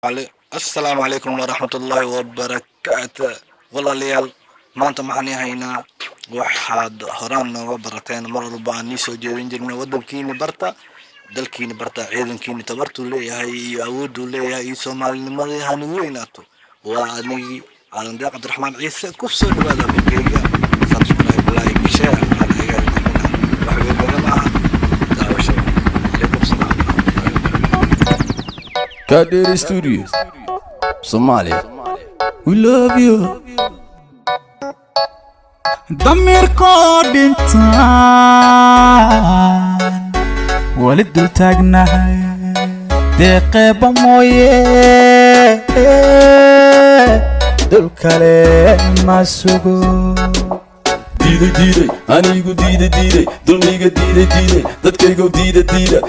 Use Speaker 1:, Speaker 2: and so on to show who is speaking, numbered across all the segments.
Speaker 1: Assalaamu calaykum waraxmatullaahi wabarakaatu. Walaalayaal, maanta maxaan haynaa? Waxaad horaan nooga barateen, mar walba aan nii soo jeedin jirnay: wadankiini barta, dalkiini barta, ciidankiini tabartuu leeyahay iyo awooduu leeyahay iyo soomaalinimadii hanigu weynaato. Waa anigii Aadan Deeq Cabdiraxmaan Ciise. Ku soo dhawaada bogeyga. Subscribe, like, share aan iga hilmaamina. Wax weyn nagama aha daawashada. Calaykum salaam waraxmatullaahi wabarakaatu.
Speaker 2: Kadiri Studios, Somalia. We love you.
Speaker 3: Damiirkoo dhintaan weli dul taagnahay, deeqeeba mooye dul kale ma sugo.
Speaker 2: Diiday, diiday, anigu diiday, diiday, dulmiga diiday, diiday, dadkaygow diida, diida.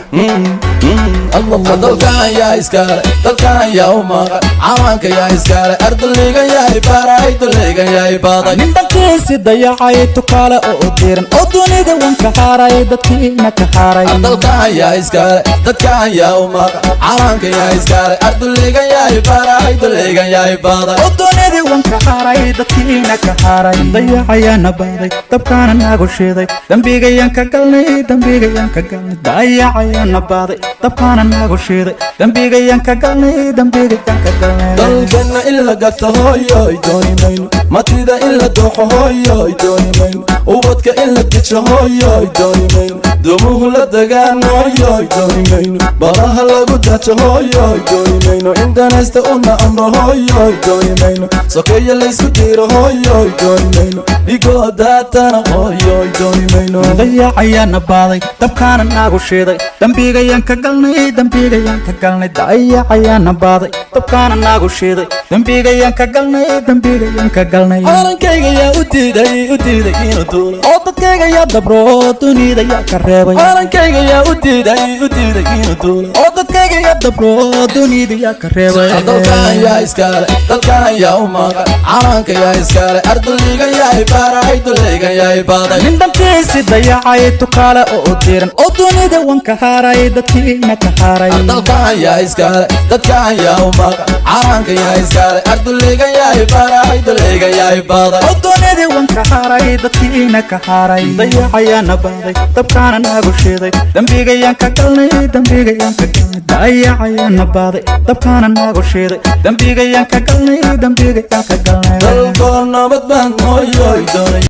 Speaker 2: Dalkan yaa iskale? Dalkan yaa u maqan? Calanka yaa iskale? Arduligan yahay baray, duligan yahay baday.
Speaker 3: Nin dhankiisi dayacay, tukaale oo diran oo dunida wan ka xaaray, dadkiina ka xaaray.
Speaker 2: Dalkan yaa iskale? Dadkan yaa u maqan? Calanka yaa iskale? Arduligan yahay baray, duligan yahay baday.
Speaker 3: Oo dunida wan ka xaaray, dadkiina ka xaaray. Dayacayaana baaday, dabkaana nagu shiiday, dembigayaan ka galnay, dembigayaan ka galnay. Dayacayaana baaday, dabkaana nagu shiiday, dembigayaan ka galnay, dembigayaan ka galnay.
Speaker 2: Dalkana in la gato, hooyoy, dooni mayno. Matida in la dooxo, hooyoy, dooni mayno. Ubadka in la dejo, hooyoy, dooni mayno. Dumuhu la dagaan, hooyoy, dooni mayno. Badaha lagu dajo, hooyoy, dooni mayno. In danaysta una amro, hooyoy, dooni mayno. Sokeeya laysku diiro, hooyoy, dooni mayno. Dhigoodaatana, hooyoy, dooni mayno.
Speaker 3: Dayacayaana baaday, dabkaana nagu shiiday, dembigayaan ka galnay, dembigayaan ka galnay. Dayacayaana baaday, dabkaana nagu shiiday, dembigayaan ka galnay, dembigayaan ka galnay.
Speaker 2: Calankayga yaa u diiday, u diiday inuu duulo?
Speaker 3: Oo dadkayga yaa dabro, dunida yaa ka reebay?
Speaker 2: Calankayga yaa u diiday, u diiday inuu duulo?
Speaker 3: Oo dadkayga yaa dabro, dunida yaa ka reebay?
Speaker 2: Dalkan yaa iskale? Dalkan yaa u maqan? Calanka yaa iskale? Arduligan yahay baray, duligan yahay baday.
Speaker 3: Nin dhantiisi dayacay, tukaale oo diran oo dunida wan ka haaray, dadkiina ka haaray.
Speaker 2: Dalkan yaa iskale? Dadkan yaa u maqan? Calanka yaa iskale? Arduligan yahay baray, duligan yahay baday.
Speaker 3: Oo dunida wan ka haaray, dadkiina ka haaray. Dayacayaana baaday, dabkaana nagu shiiday, dembigayaan ka galnay, dembigayaan ka galnay. Dayacayaana baaday, dabkaana nagu shiiday, dembigayaan ka galnay, dembigayaan ka galnay.
Speaker 2: Dalkoo nabad baan, hooyoy, doonay.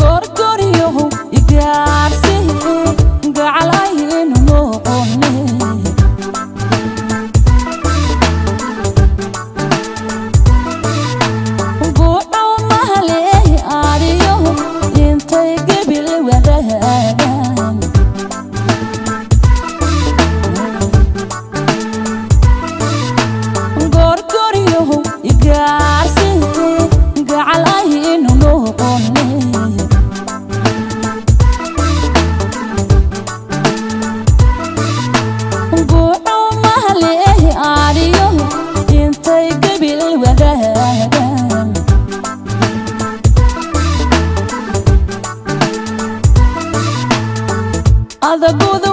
Speaker 4: Gorgoryohu igaarsihi gacalaynu noqone. Guudhaw mahaleey adhiyohu intay gebil wadaagaan. Gorgoryohu igaarsihi gacalaynu noqone. Guuxuu mahaleeh adhiyo intay gebil wadaagaan. Adagudu